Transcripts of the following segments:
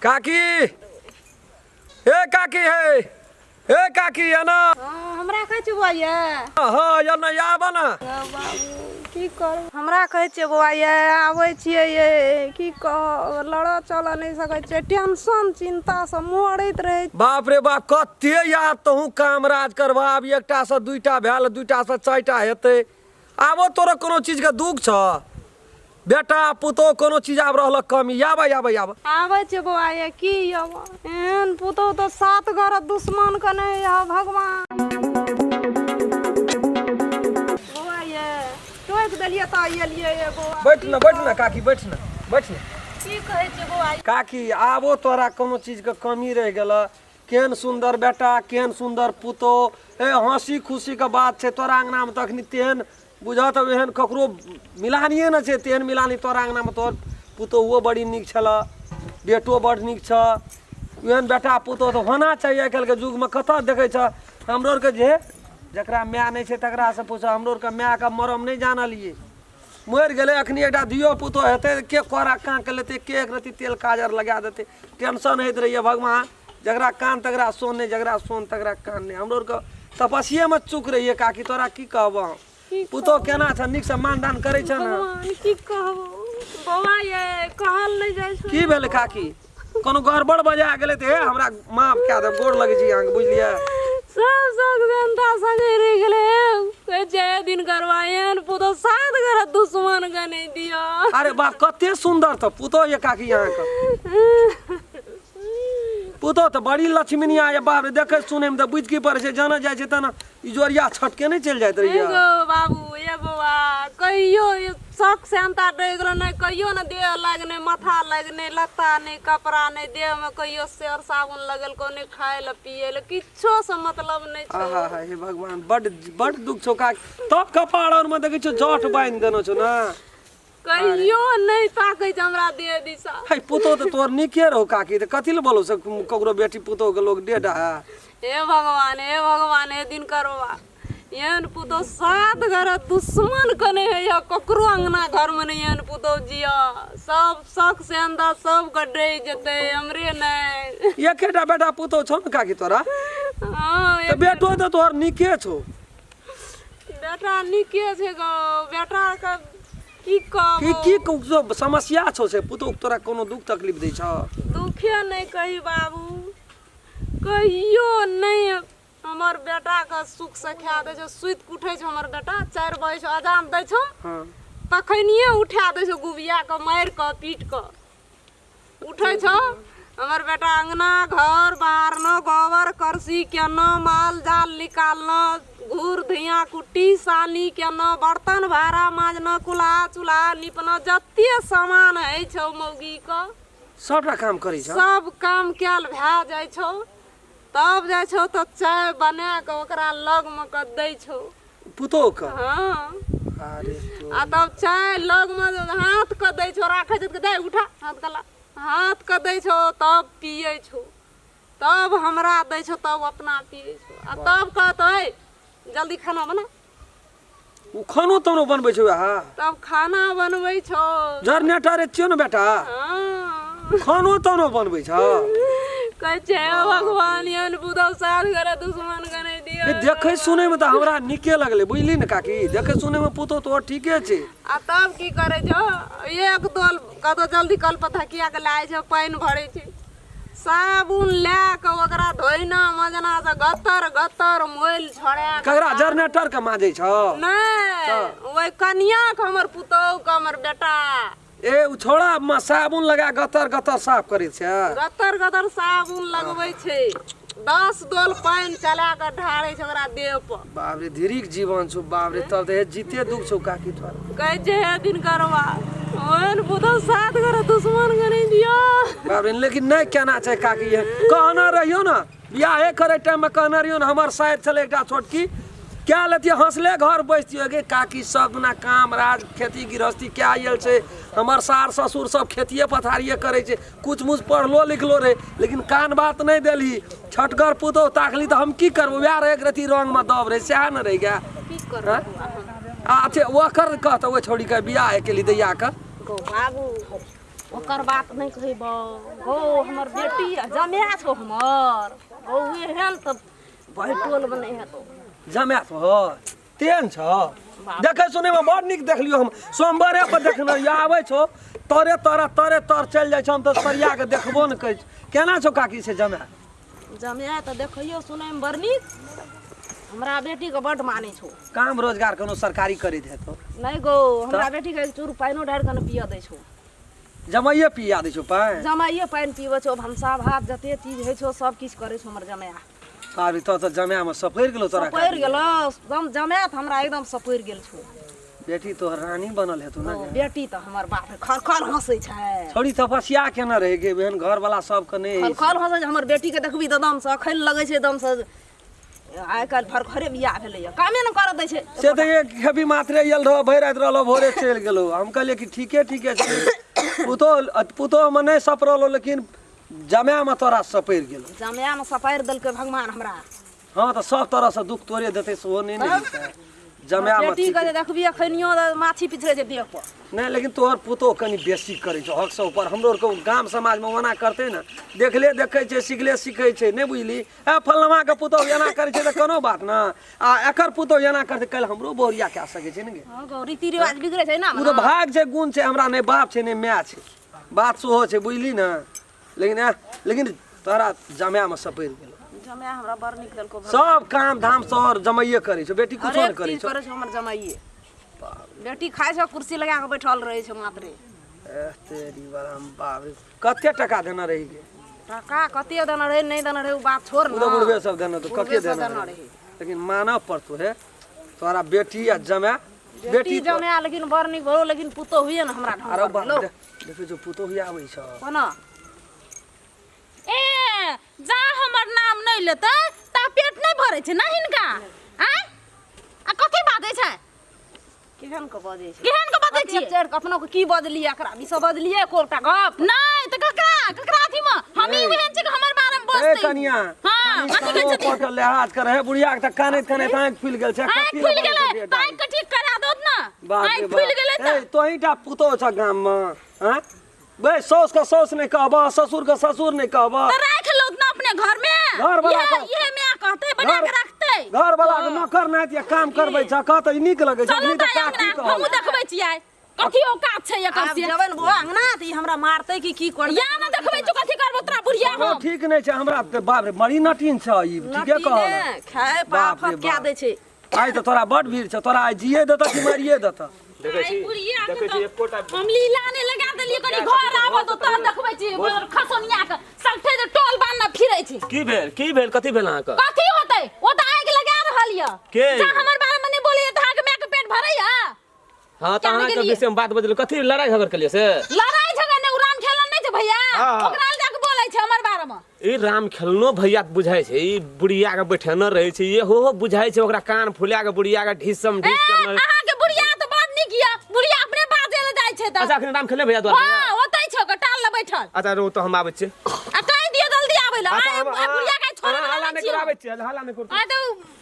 काकी, हे काकी, हे हे काकी, एना। हाँ, हमरा कहै छै बौआ ये। हाँ, एना आब ना। बाबू, की करू, हमरा कहै छियै बौआ ये, आबै छियै ये, की कह, लड़ऽ चलऽ नहि सकै छियै, टेंशन चिन्तासँ मरैत रहै। बाप रे बाप, कते याद तहूँ काम राज करबह। आब एकटा से दूटा भेल, दूटा से चारिटा हेतै। आबो तोरा कोनो चीजके दुख छ? बेटा पुतोह कोनो चीज आब रहल कमी? आब आब आब। आबै छै बौआ ये, की यौ, एहन पुतोह तऽ सात घर दुश्मन के नहि यऽ भगवान। बौआ ये, टोकि देलियै तऽ एलियै ये बौआ। बैठ न, बैठ न काकी, बैठ न, बैठ न। की कहै छै बौआ? काकी, आबो तोरा कोनो चीजके कमी रहि गेल? केहन सुन्दर बेटा, केहन सुन्दर पुतोह। ए हँसी खुशीके बात छै तोरा अङ्गनामे तऽ अखनी तेहन बुझऽ तऽ एहन ककरो मिलानिए नहि छै, तेहन मिलानी तोरा अङ्गनामे। तोहर पुतोहुओ बड़ी नीक छलऽ, बेटो बड़ नीक छऽ। एहन बेटा पुतोह तऽ होना चाही। आइ काल्हिके युगमे कतऽ देखै छऽ? हमरो आरके जे जकरा माय नहि छै तकरासँ पूछऽ। हमरो आरके मायके मरम नहि जानलियै, मरि गेलै। अखनी एकटा धियो पुतो हेतै, के कोरा काँके लेतै, के एक रत्ती तेल काजर लगा देतै? टेंशन होइत रहैए। भगवान, जकरा कान तकरा सोन नहि, जकरा सोन तकरा कान नहि। हमरो आरके तपस्येमे चुक रहियै। काकी, तोरा की कहबह हम? पुतोह केना छ? नीकसँ मानदान करै छ ने? भगवान, की कहबो बौआ ये, कहल नहि जाइ छै। की भेलै काकी? कोनो गड़बड़ बजा गेलै तऽ हे हमरा माफ कए देब, गोर लगै छी अहाँके, बुझलियै? सब सब जनता संगे रहि गेलै। कहै छै दिन करवा एहन पुतोह सात घर दुश्मन के नहि दिअ। अरे बाप, कते सुन्दर तऽ पुतोह ये काकी। अहाँके पुतोह तऽ बड़ी लक्ष्मीनिया ये। बाप रे, देखै सुनैमे तऽ बुझि की पड़ै छै, जाना जाइ छै तेना इजोरिया छटके नहि चलि जाइत रहैया। गो बाबू ये बौआ, कहियो शौक सेहनता रहि गेलो नहि, कहियो ने देह लाग, नहि माथा लाग, नहि लत्ता, नहि कपड़ा, नहि देहमे कहियो सेर साबुन लगेलको, नहि खाय लए पियै लए, किछो से मतलब नहि छौ। आहा हा, हे भगवान, बड बड दुख छौ काकी। तब कपाड़ और में देखै छौ जट बान्हि देने छौ ने? कहियो नहि ताकै छै हमरा देह दिशा। है, पुतोह तऽ तोहर नीके रहौ काकी, तऽ कथी लए बोलो से ककरो बेटी पुतोह के लोग डेढ़ है। हे भगवान, हे भगवान, हे दिन करवा, एहन पुतोह सात घर दुश्मन के नहि होइए, ककरो अंगना घरमे नहि एहन पुतोह जिय। सब शौक से अंदा सबके डहि जेतै, हमरे नहि। एकेटा बेटा पुतोह छौ ने काकी तोरा? हँ। तऽ बेटो तऽ तोहर नीके छौ। बेटा नीके छै गो, बेटाके की की कहबो। की जो समस्या छौ से? पुतोह तोरा कोनो दुख तकलीफ दै छौ? दुखे नहि कही बाबू, कहियो नहि हमर बेटाके सुखसँ खाए दै छै। सुति कऽ उठै छै हमर बेटा 4 बजे छै, अजान दै छौ तखनिए उठा दै छौ, गुबिया कऽ मारि कऽ पीट कऽ उठै छौ हमर बेटा। अङ्गना घर बाहरनो, गोबर करसी केनो, माल जाल निकालनो, घूर धुइयाँ कुट्टी सानी केनो, बर्तन भाड़ा माँजनो, कुल्हा चूल्हा निपनो, जते सामान होइ छौ मौगीके सबटा काम करै छौ। सब काम कयल भए जाइ छौ, तब जाइ छौ तऽ चाय बना कऽ ओकरा लगमे कऽ दै छौ। पुतोह के? हँ। अरे तो आ तब चाय लगमे हाथ कऽ दै छौ, राखै छै तऽ दे, उठा हाथ कऽ ला, हाथ कऽ दै छौ, तब पियै छौ, तब हमरा दै छौ, तब अपना पियै छौ आ तब कहतौ, "हे, जल्दी खाना बना।" ओ खानो तानो बनबै छौ वएह? तब खाना बनबै छौ। जरनेटर छियौ ने बेटा? हँ। खानो तानो बनबै छौ? कहै छै, हे भगवान, एहन पुतहु सात घर दुश्मन के नहि दिअ। ए, देखै सुनैमे तऽ हमरा नीके लगलै, बुझली ने काकी? देखै सुनैमे पुतोह तोहर ठीके छै। आ तब की करै छौ, एक दोल कतौ जल्दी कल पर धकिया के लाय छै, पानि भरै छै, साबुन लए कऽ ओकरा धोइना मजना से गत्तर गत्तर मोइल छोड़ा कऽ। ककरा, जनरेटर के माजै छौ? नहि, ओहि कनिया के, हमर पुतहु के हमर बेटा। ए, ओ छौड़ा साबुन लगा गतर गतर साफ करै छै? गत्तर गत्तर साबुन लगबै छै, 10 डोल पानि चला कऽ ढारै छै ओकरा देह पर। बाप रे, धीरिक जीवन छौ। बाप रे, तब तऽ हे जीते दुख छौ काकी तोहर। कहै छै, हे दिन करवा, ओहन पुतहु सात घर दुश्मन के नहि दियौ। बाप रे, लेकिन नहि केना छै काकी? ये कहने रहियो ने, बियाहे करे टाइम में कहने रहियो ने, हमर साइड छलै एकटा छोटकी, क्या लेतियै, हंसले घर बैसतियै। गे काकी, सब दिना काम राज खेती गृहस्थी क्या आयल छै। हमर सार ससुर सब खेतिए पथारिए करै छै। कुछ मुछ पढ़लो लिखलो रहे, लेकिन कान बात नहि देलही। छटगर पुतोह ताकली तऽ हम की करबो? वएह रहे, एक रत्ती रंगमे दब रहे, सएह ने रहि गया। की करबै? आ अच्छा, ओकर कहतौ ओहि छौड़ीके बियाह केली दैया के। गौ बाबू। ओकर बात नहि कहबौ गौ हमर बेटी आ जमाए छौ हमर गौ एहन तऽ भरि टोलमे नहि हेतौ जमाए छौ तेहन छौ देखै सुनैमे बड़ नीक देखलियौ हम सोमवारे पर देखने रहियौ आबै छौ तोरे तोरा तोरे तर चलि जाइ छौ हम तऽ सरिया कऽ देखबो नहि करै छी केना छौ काकी से जमाए जमाए तऽ देखैयो सुनैमे बड़ नीक हमरा बेटीके बड्ड मानै छौ काम रोजगार कोनो सरकारी करैत हेतौ नहि गौ हमरा बेटीके एक चूर पानिओ ढारि कऽ ने पियऽ दै छौ जमाइए पिया दै छौ पानि जमाइए पानि पीबै छौ भनसा भात जते चीज होइ छौ सब किछु करै छौ हमर जमाया अभी तो तऽ जमाएमे सपरि गेलौ तोरा सपरि गेलौ एकदम जमाया तऽ हमरा एकदम सपरि गेल छौ बेटी तोहर रानी बनल हेतौ ने ओ, बेटी तऽ हमर बाप रे खल हँसै छै छोड़ी तपस्या केने रहे गे एहन घरवला सबके नहि खल खल हँसै छै हमर बेटीके देखबी तऽ दमसँ अखन लगै छै दमसँ आइ काल्हि फरफरे बियाह भेलैया कामे ने करऽ दै छै से तऽ एक खेपी मात्रे आयल रहो भरि राति रहलो भोरे चलि गेलो हम कहलियै कि ठीके ठीके छै पुतोह पुतोहमे नहि सपरलो लेकिन जमायमे तोरा सपरि गेलो जमायमे सपारि देलकै भगवान हमरा हँ तऽ सब तरहसँ दुख तोरे देतै सेहो नहि ने हेतै जमायमे बेटी के जे देखबी अखनियो तऽ माछी पिछड़ै छै देह पर नहि लेकिन तोहर पुतोह कनि बेसी करै छौ हकसँ ऊपर हमरो आरके गाम समाजमे ओना करतै ने देखले देखै छै सिखले सीखै छै नहि बुझली ए फलनवाके पुतोह एना करै छै तऽ कोनो बात ने आ एकर पुतोह एना करतै काल्हि हमरो बहुरिया कए सकै छै ने गे हँ गौ रीति रिवाज बिगड़ै छै ने ओ तऽ भाग छै गुण छै हमरा नहि बाप छै नहि माय छै बात सेहो छै बुझली ने लेकिन ए लेकिन तोरा जमायमे सपरि गेल जमाय हमरा बड़ नीक देलको सब काम धाम सर जमाइए करै छै बेटी कुछो नहि हरेक करै चीज छै करै छै हमर जमाइए बेटी खाइ छै कुर्सी लगा कऽ बैठल रहै छै मात्रे एह तेरी बराम बाप रे कते टका देने रही गे टका कते देने रहै नहि देने रहै ओ बात छोड़ ओ ने तऽ बुढ़बे सब देने तो बुढ़बे कते सब देने देने रही रहै। लेकिन मानऽ पड़तो हे तोरा बेटी आ जमाय बेटी बेटी जमाय लेकिन बड़ नीक भेलो लेकिन पुतोह हुए ने हमरा ढंग अरे पर बाप भेलौ। रे देखै छौ पुतोहु आबै छौ कोना ए जा हमर नाम नहि लेतै ता पेट नहि भरै छै ना हिनका आँय आ कथी बाजै छै केहन के बजै छै केहन के बजै छियै चढ़ के अपनो के की बजलियै एकरा भी सब बजलियै एकोटा गप नहि तऽ ककरा ककरा अथी मे हम ही ओहन छी कि हमर बारे मे ए बजतै कनिया हां कथी कहै छथिन पर के लिहाज कर हे बुढ़िया के तऽ कानैत कानैत आँखि फुलि गेल छै आँखि कथी फुलि लए गेलै बजै छै तऽ आँखि के ठीक करा दौत ने बाप रे आँखि बाप। फुलि गेलै तऽ ए तोही टा पुतोह छ गाम मे हँ बे साउस के साउस नहि कहबह ससुर के ससुर नहि कहबह तऽ राखि लौत ने अपने घर में घरवला ये के- ये माय कहतै बना के घर- रखतै घर वाला के नौकर नहि या काम करबै छ कह तऽ ई नीक लगै छै चलू नहि तऽ तऽ काकी अंगना कहल हमहूँ देखबै छियै कथी औकात छै एकर आब से जेबै ने बौआ अंगना तऽ ई हमरा मारतै कि की करतै या ने देखबै छियै कथी करबो तोरा बुढ़िया ओ हम ठीक नहि छै हमरा तऽ बाप रे बड़ी नटीन छ ई ठीके कहल नटीने खाय बाप रे पाफत कए बाप। दै छै आइ तऽ तोरा बड भीड़ छ तोरा आइ जिए देतऽ कि मारिए देतऽ देखै छी आइ बुढ़िया के देखै छी तऽ एकोटा हम लीला नहि लगा देलियै कनी घर आबऽ दो तहन देखबै छी खसोनिया के सगठे जे टोल बान्ह फिरै छी की भेल की भेल कथी भेल अहाँके कथी होतै ओ तऽ आगि लगा रहल यऽ के? जा हमर बारे मे नहि बोलैया तऽ अहाँके मायके पेट भरैया हाँ तऽ क्या अहाँके गेलियै? विषयमे बात बजलहुँ कथी लड़ाइ झगड़ केलियै से लड़ाई झगड़ा नहि ओ राम खेलन नहि छै भैया हाँ। ओकरा लए जाके बोलै छै हमर बारे मे ई राम खेलनो भैया के बुझाइ छै ई बुढ़िया के बैठेने रहै छै ये हो हो बुझाइ छै ओकरा कान फुला के बुढ़िया के ढिसम ए ढिस करने रहै। अहाँके बुढ़िया तऽ बड़ नीक यऽ बुढ़िया अपने बाजे लए जाइ छै तऽ अच्छा अखन राम खेलने भैया द्वार हाँ ओतै छै ओकर टाल लए बैठल अच्छा रो तऽ हम आबै छियै आ कहि दियौ जल्दी आबै लए अच्छा आइ हम आइ बुढ़िया के छोड़ै अहाँ वला हल्ला नहि नहि छियै करू आबै छियै हल्ला नहि करू आ तऽ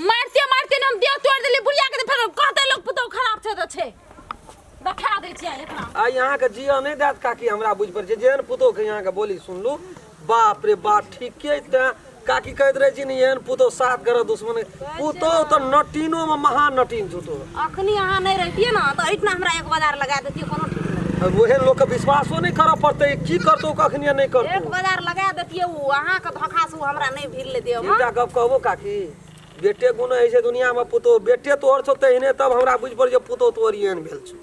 मारते मारते ने हम देह तोड़ि देलियै बुढ़िया के तऽ फेर कहतै लोक पुतहु खराब छै तऽ छै देखा दै छियै एकरा आइ अहाँके जिया नहि देत काकी हमरा बुझि पड़ै छै जेहन पुतोहके अहाँके बोली सुनलू बाप रे बाप ठीके तैं काकी कहैत रहै छी ने एहन पुतोह सात ग्रह दुश्मन पुतोह तऽ नटीनोमे महा नटीन छौ तोहर अखनी अहाँ नहि रहितियै ने तऽ एहिठिना हमरा एक बाजार लगा देतियै कोनो ठीक नहि ओहन लोकके विश्वासो नहि करऽ पड़तै की करतौ कखनी नहि करतौ एक बाजार लगा देतियै ओ अहाँके धोखासँ ओ हमरा नहि भिड़ लेतियै एकटा गप कहबो काकी बेटे गुण होइ छै दुनियामे पुतोह बेटे तोहर छौ तेहने तब हमरा बुझि पड़ै छै पुतोह तोहर एहन भेल छौ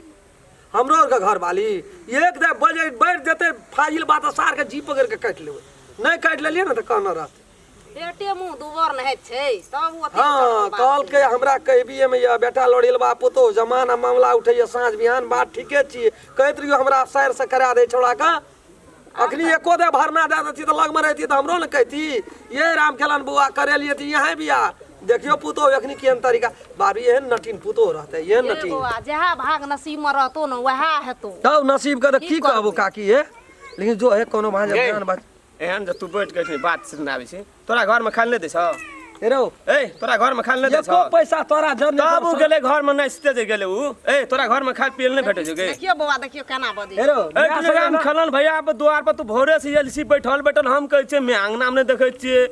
हमरो आरके घरवाली एक दे बजै बढ़ि जेतै फाजिल बात सारके जी पकड़ि कऽ काटि लेबै नहि काटि लेलियै ने तऽ कहने रहतै बेटे मुँह दुबर नहैत छै तब ओ ओतेक हँ बात कहलकै हमरा कहबिए मे यऽ बेटा लोढ़िलबा पुतोह जमाना मामला उठैए साँझ बिहान बात ठीके छियै कहैत रहियौ हमरा साइरसँ करा दै छौड़ाके अखनी एको दे भरना दए दैती तऽ लगमे रहिती तऽ हमरो ने कहती ये राम खेलन बौआ करेलियै तऽ यहाँ बियाह देखियौ पुतोह अखनी केहन तरीका बाबी एहन नटीन पुतोह रहतै एहन ये नटीन बौआ जएह भाग नसीब मे रहतौ ने वएह हेतौ तब नसीब के तऽ की की कहबो करबै? काकी हे लेकिन जो है कोनो भांज गे। ज्ञान बात एहन जे तू बैठ के बात सुनाबै छी तोरा घरमे खाय लए नहि दै छौ हेरो ए तोरा घर में खाल नहीं दै एको छौ पैसा तोरा जन तब उ गेलै घर में नाचिते जे गेलै उ ए तोरा घर में खाल पियल नहीं भेटै छौ गे देखियो बौआ देखियो केना बजै छै। हेरो ए तू राम खलन भैया अब द्वार पर तू भोरे से एल छी बैठल बैठल हम कहै छियै मैं अंगना में नहि देखै छियै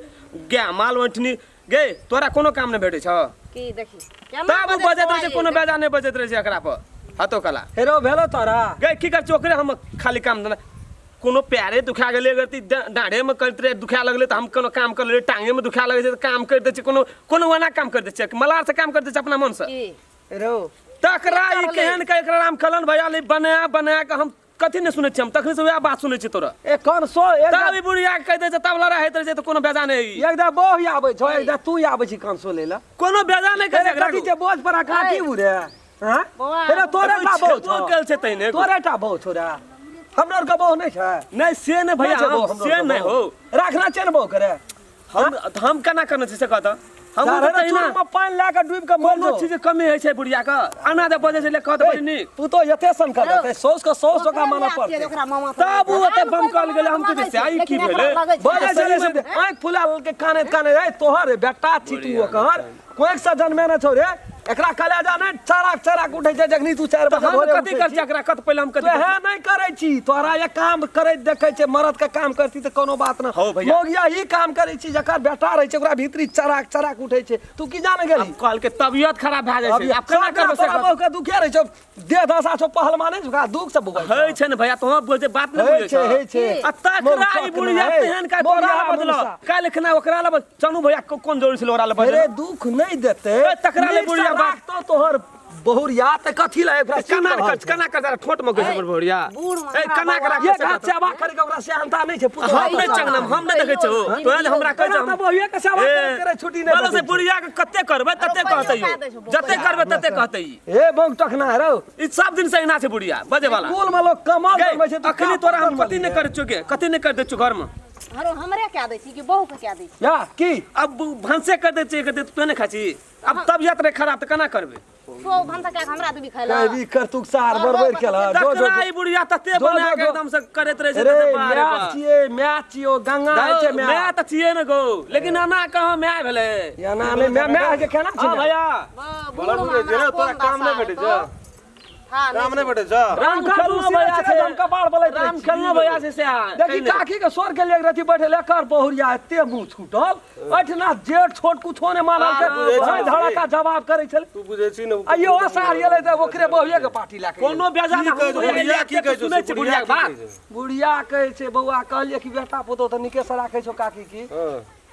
गाय माल वैठनी गे तोरा कोनो काम नहि भेटै छौ की देखी केना तब उ बजै बजैत रहै छै छै कोनो बेजा नहि बजैत रहै छै एकरा पर हतो कला हेरो भेलो तोरा गे की कर छी ओकरे हम खाली काम धंधा कोनो पैरे दुखा गेलै अगर ती डाँढ़ेमे करैत रहै दुखा लगलै तऽ हम कोनो काम कर लेलियै टाँगेमे दुखा लगै छै तऽ काम करि दै छियै कोनो कोनो ओना काम करि दै छियै मलारसँ काम करि दै छियै अपना मनसँ की हेरो तकरा ई केहन के एकरा राम खलन भैया ले बना बना के हम कथी नहि सुनै छियै हम तखने से वएह बात सुनै छियै तोरा ए कौन सो एक तब ई बुढ़िया के कहि दै छै तब लड़ाइ होइत रहै छै तऽ कोनो बेजा नहि ई। एक दा बहु आबै छौ एक दा तू आबै छी कंसो लै ला कोनो बेजा नहि कहै छै एकरा कथी छै बोझ पर काकी उरे हाँ बौआ, हेरे तोरे टा बहु छौ केल छै तहिने तोरे टा बहु छौ रे हमरा आरके बहु नहि छै नहि से नहि भैया नहि छै बहु हम हमरो से आरके नहि बहु। हो राखना छै ने बहु करे हम केना करने छी से कहत हम तारे तऽ तहिना चूर में पानि लए कऽ डूबि कऽ मरि कोनो जो चीज के कमी होइ छै बुढ़िया के आना जे बजै छै ले कहत बड़ी नीक तू तो एते सन कर देतै सौस के सौस ओकरा मानऽ पड़तै ओकरा मामा तब उ ओते बम कल गेलै हम कहै से आई की भेलै बजै छलै से आँखि फुला लेलकै कानैत कानैत रे तोहर बेटा छी तू ओकर कोइक से जन्मे ने छौ रे एकरा कलेजा नहि चराक चराक उठै छै जखनी तू 4 बजे हम भोरे कथी उठै कर छी। छी एकरा कत पहिले हम कथी तो है नहीं करै छी तोरा ये काम करैत देखै छै मरद के काम करती तऽ कोनो बात न हौ भैया। मौगिया ही काम करै छी जकर बेटा रहै छै ओकरा भीतरी चराक चराक उठै छै तू की जाने गेली कहल के तबियत खराब भए जाइ छै आब केना करबै से तोरा कहत? बहु के दुखे रहै छौ देह दशा छौ पहलवाने छौ, ओकरा दुख से भोगै छौ। होइ छै ने भैया तोहर बुझे बात नहि होइ बुझै छै होइ छै आ तकरा ई बुढ़िया तेहन का तोरा ला बदल काल्हि खना ओकरा ला चनू भैया कोन जरूरी छलै ओकरा ला बदल अरे दुख नहि देतै ए, तकरा ले नीक से बुढ़िया बात। राखतौ तोहर बहुरिया तऽ कथी ला एकरा केना कर केना कर जरा ठोट में गइस बुढ़िया बूढ़ ए केना कर राख एक हाथ सेवा करे के ओकरा सेहनता नहि छै पुतोह हम नहि चंगनम हम नहि देखै छौ तोरा हमरा कहै केना तऽ बहुरिया के सेवा करे करे छुट्टी नहि बोलो से बचै छै। बुढ़िया के कते करबै तते कहतै कए दै छौ, जते करबै तते कहतै ई ए बौक टखना रौ ई सब दिन से एना छै बुढ़िया बजे वाला कुल में लोग कमाल गे, बनबै छै तू अखनी का तोरा हम बनबै कथी नहि करै छियौ गे कथी नहि कर दै छियौ घरमे हरो हमरे कए दै छी कि बहू के कए दै छी या की अब भनसे कर दै छियै कते तू नहि खाइ छी अब तबियत रहे खराब तऽ केना करबै तो भनसा कए के हमरा देबी खाइ लए कभी करतुक सार बरबर केला जो जो तकरा ई बुढ़िया तते जो, बना जो, के जो। एकदम से करैत रहै छै अरे तते बाप रे मैच बाप। छियै मैच छियै ओ गंगा होइ छै माय मैच तऽ छियै ने गो लेकिन एना कहाँ माय भेलै या ना नहि मैच मैच होइ छै केना छै हँ मैच? भैया बूढ़ बोला बुझे जे तोरा काम नहि भेटै छौ हां काम नहि भेटै छौ राम खेलनो भैया छै हम कपाड़ बलैत रहै राम छी। खेलनो भैया छै से देखी काकी के स्वर के लिए रथी बैठे ले कर बहुरिया एते मुंह छूटल एठना जेठ छोट कुछो ने मानल के बुझै छी। भाई धड़का जवाब करै छल तू बुझै छी ने आइयो असार गेलै तऽ ओकरे बहुरिया के पार्टी लए के गेलै। कोनो बेजा की कहै छौ बुढ़िया की कहै छौ सुनै छै बुढ़िया के बात की कहै छौ? बुढ़िया कहै छै बौआ कहलियै कि बेटा पुतोह तऽ नीके से राखै छौ काकी की हँ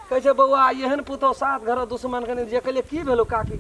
कहै छै बौआ एहन पुतोह सात घर दुश्मन के नहि जे कहलियै की भेलौ काकी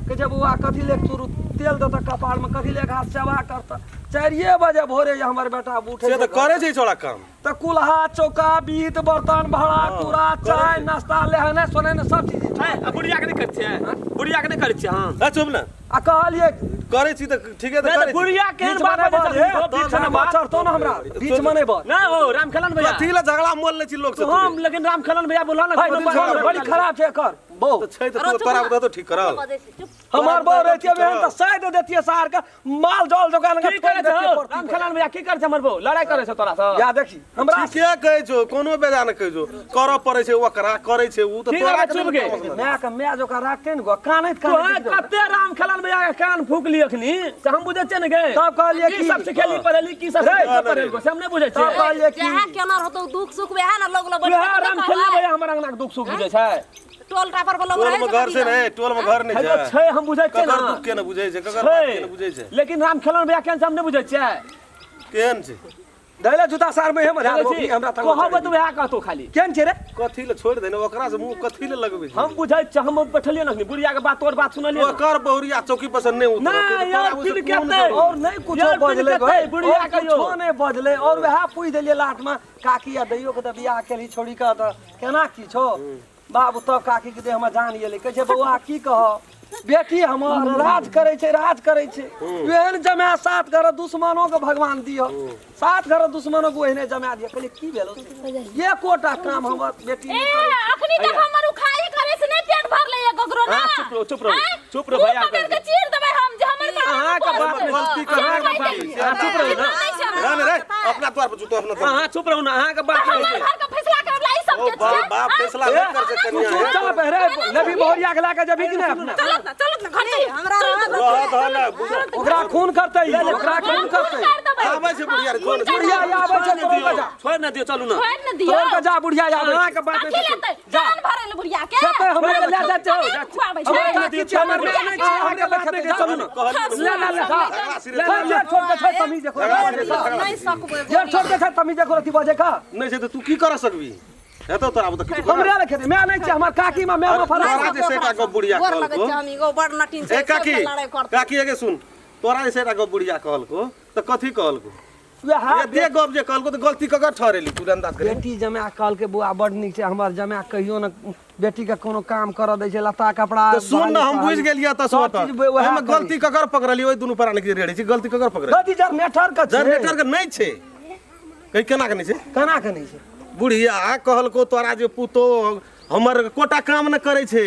कहै छै बौआ कथी ले चूरू तेल देतऽ कपारमे कथी ले घास सेवा करतऽ 4 बजे भोरे जे हमर बेटा उठै से तऽ छै करै छै ई छौड़ा काम तऽ कुल्हा चौका बीत बर्तन भाड़ा कूड़ा चाय नाश्ता लेहने सोनेने सब चीज है, आ बुढ़िया के नहि करै छियै बुढ़िया के नहि करै छियै हम ए चुप ने आ कहलियै करै छी तऽ ठीके तऽ नहि करै तऽ छी बुढ़िया केहन बीच मे बात नहि बजै बज, छै हे, बीच मे बीच मे बात चढ़तौ ने हमरा बीच मे नहि बज नहि हो राम खेलन भैया कथी लए झगड़ा मोल लै छी लोक से हम लेकिन राम खेलन भैया बोला ना है, कोनो बात बड़ी खराब छै एकर बहु तऽ छै तऽ तोरा बताओ ठीक करल बजै छै चुप हमर बहु रहतियै बहन तऽ साइड देतियै सार के माल जल दोकान के की करै ठोकि छौ देतियै राम खेलन भैया की करै छै हमर बहू लड़ाई करै छौ तोरा से या देखी हमरा ठीके कहै छौ कोनो बेजा नहि कहै छौ करऽ पड़ै छै ओकरा करै छै उ तऽ ठीक तोरा है, चुप गे। माय के माय जोका राखते ने गो कानैत तोहर कानैत कते राम खेलन भैया के कान फूक ली अखनी से हम बुझै छियै ने गे तब कहलियै की की? सब सिखेली पढ़ेली की सब रे, सिखेली पढ़ेली से हम नहि बुझै तब छियै कहलियै की जहाँ केना रहतौ दुख सुख वएह ने लोग लग वएह राम खेलन भैया हमर अंगना के दुख सुख बुझै छै टोल टापर पर लोग टोल रहै में घर छै ने टोल में घर नहि हेलो छै छै हम बुझै छियै ककर ने दुख के ने बुझै छै ककर बात के ने बुझै छै लेकिन राम खेलन भैया केहन छै हम नहि बुझै छियै केहन छै दैले जूता सार में हम चलै छी। हमरा कहबै तऽ वएह कहतौ खाली केहन छै रे कथी लए छोड़ि दे ने ओकरा से मुँह कथी लए लगबै छै हम बुझै छियै हम बैठलियै ने अखनी बुढ़िया के बात तोर बात सुनलियै ने। ओकर बहुरिया चौकी पर से नहि उतरतै नहि तऽ यार तोरा ओहिसँ फिर कोन केतै जरूरत? और नहीं कुछो यार, बजले फिर केतै, बुढ़िया और कहियो। कुछो नहीं बजले और वएह पूछि देलियै लाट में काकी आ दैयो के तऽ बियाह केलही छोड़ी के तऽ केना की छौ बाबू तब काकी के देह में जान गेलै कहै छै बौआ की कह बेटी हमर राज करै छै राज करै छै एहन जमाए सात घर दुश्मनो के भगवान दिअ सात घर दुश्मनो के ओहने जमाए दिअ कहलियै की भेलो एकोटा काम हमर बेटी ए नहि करै छै। अखनी तक हमर उखाई करे से नहीं पेट भरले है ककरो ना हाँ, चुप रहो, चुप रहो, आँय? चुप रहो मुँह भैया, पकड़ के चीर देबै हम जे हमर बाप अहाँके बात बोलतै। गलती से कहाँ कहि के देलियै। बात? अहाँ चुप रहू ना नहि छै हमरा। रे रे अपना द्वार पर जूतो अपना द्वार अहाँ चुप रहू ना अहाँके बात हमर नहि घर के फैसला करे वाला ई सब के छियै? बाप फैसला नहि कर छै तू कनिया हे। चुपचाप रे लेबी बहुरिया के लए के जेबही कि नहि अपना? चलत ना, चलत ना, घर चलू। हमरा चलू रहत तऽ। रहऽ दह ने, बुझ- ओकरा खून करतै ई, ओकरा खून करतै। काटि देबै। आबै छै बुढ़िया रे, छोड़ बुढ़िया आबै छै तोड़ के जा। छोड़ि ने दियौ, चलू ने। छोड़ि ने दियौ। तोड़ के जा, बुढ़िया आबै छै। अहाँके बात कथी लेतै? जान भरै लए बुढ़िया के। खेतै हमरे लए जा, जा, कथी खुआबै छै? हमर काकी छै, हमर माय नहि छै, हमरे लए खेतै, जा। चलू ने। ले ले ले, जा। झगड़ा छोड़, छोड़, छोड़ के छोड़, तमीज देखो। नहि सकबै। जे छोड़ के छै तमीज देखो, रति बजे का। नहि छै तऽ तू की कर सकबी? हेतौ तोरा आब तऽ किछु कर। हमरे लए खेतै, माय नहि छै, हमर काकी माँ, माय में फरक तोरा जे सेटा गप बुढ़िया गोर लगै कहलको छै हम, एगो बड़ नटिन छै। ए काकी, सबसँ लड़ाइ करतै। काकी एगे सुन, तोरा जे सेटा गप बुढ़िया कहलको तऽ कथी कहलको? वएह एते गप जे कहलको तऽ गलती ककर ठहरेली तू अंदाज करे? बेटी जमाए कहलकै बौआ बड़ नीक छै, हमर जमाए कहियो ने बेटी के कोनो काम करऽ दै छै, लत्ता कपड़ा। तऽ सुन ने, हम बुझि गेलियै तऽ सब चीज वएह एहिमे करी। गलती ककर पकड़ली? ओहि दुनू प्राणी के रेड़े छी, गलती ककर पकड़ली? गलती जनरेटर के छै। जनरेटर के नहि छै? कहि, केना के नहि छै? केना के नहि छै? बुढ़िया कहलको तोरा जे पुतोह हमर कोटा काम नहि करै छै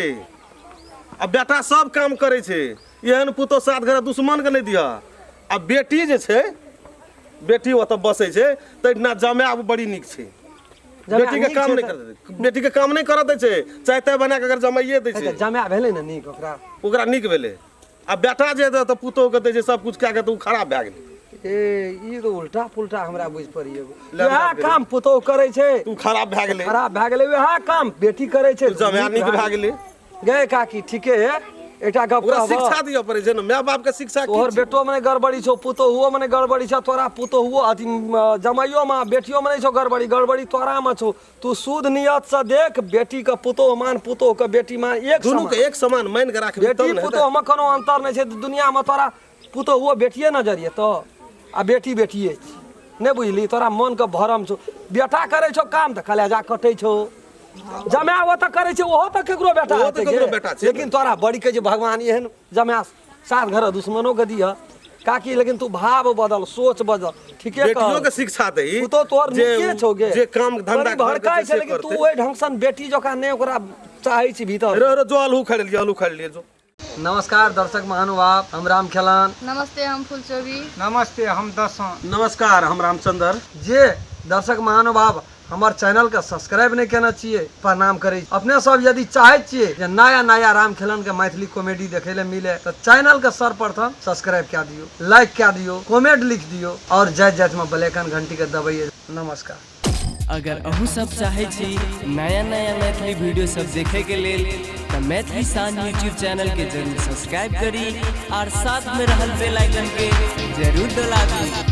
आ बेटा सब काम करै छै, एहन पुतोह सात घर दुश्मन के नहि दिह। आ बेटी जे छै, बेटी ओतऽ बसै छै तहिना जमाए बड़ी नीक छै। जमाए बेटी के नीक काम छै नहि तऽ- कर दै, बेटी के काम नहि करऽ दै छै, चाय ताय बना कऽ अगर जमाइए दै छै। जमाए भेलै ने नीक ओकरा? ओकरा नीक भेलै। आ बेटा जे तऽ पुतोह के दै छै सब कुछ कए कऽ, तऽ ओ खराब भए गेलै। ए, ई तऽ उल्टा पुल्टा हमरा बुझि पड़िए। ले वएह अंदाज करी। काम पुतोह करै छै तू खराब भए गेलै। खराब भए गेलै। वएह काम बेटी करै छै, जमाए नीक भए गेलै। गे काकी, ठीके है, एकटा गप ओकरा कहबह? शिक्षा दिअ पड़ै छै ने, माय बाप के शिक्षा की तोहर छै? बेटो में नहि गड़बड़ी छौ, पुतोहुओ में नहि गड़बड़ी छौ, तोरा पुतोहुओ अथी जमाइयो में बेटियो में नहि छौ गड़बड़ी, गड़बड़ी तोरा में छौ। तू शुद्ध नियत से देख, बेटी के पुतोह मान, पुतोह के बेटी मान, एक दुनू समान। के एक समान मानि के राखबी बेटी तब ने हेतै। पुतोह में कोनो अंतर नहि छै दुनिया में। तोरा पुतोहुओ बेटिए नजरिए तो आ बेटी बेटिए छी। नहि बुझली, तोरा मन के भरम छौ। बेटा करै छौ काम तऽ कलेजा कटै छौ, जमाए ओ तऽ करै छै, ओहो तऽ केकरो बेटा ओहो तऽ हेतै केकरो गे। बेटा छै। लेकिन तोरा बड़ी के जे भगवान एहन जमाए सात घर दुश्मनो के दिह काकी। लेकिन तू भाव बदल, सोच बदल, ठीके बेटियो कह। के शिक्षा दही तू तो तोहर जे नीके छौ गे। जे काम धंधा बड़ी घर के भड़काइ छै छै से लेकिन तू करतै। ओहि ढंग सन बेटी जकाँ नहि ओकरा चाहै छी भीतर। रो रो जो, आलू उखाड़ि लिअ, आलू उखाड़ि लिअ जो। नमस्कार दर्शक महानुभाव, हम राम खेलान। नमस्ते, हम फुलचोबी। नमस्ते, हम दसों। नमस्कार, हम रामचंद्र। जे दर्शक महानुभाव हमर चैनल के सब्सक्राइब नहि केने छियै, प्रणाम करै छी। अपने सब यदि चाहै छियै जे नया नया राम खेलन के मैथिली कॉमेडी देखै लए मिले तऽ चैनल के सर्वप्रथम सब्सक्राइब कए दियौ, लाइक कए दियौ, कमेंट लिख दियौ और जाइत जाइत में बेल आइकन घंटी के दबैयै। नमस्कार। अगर अहूँ सब चाहै छी नया नया मैथिली वीडियो सब देखे के लेल तऽ मैथिली शान यूट्यूब चैनल के जरूर सब्सक्राइब करी और साथ में रहल बेल आइकन के जरूर दबा दी।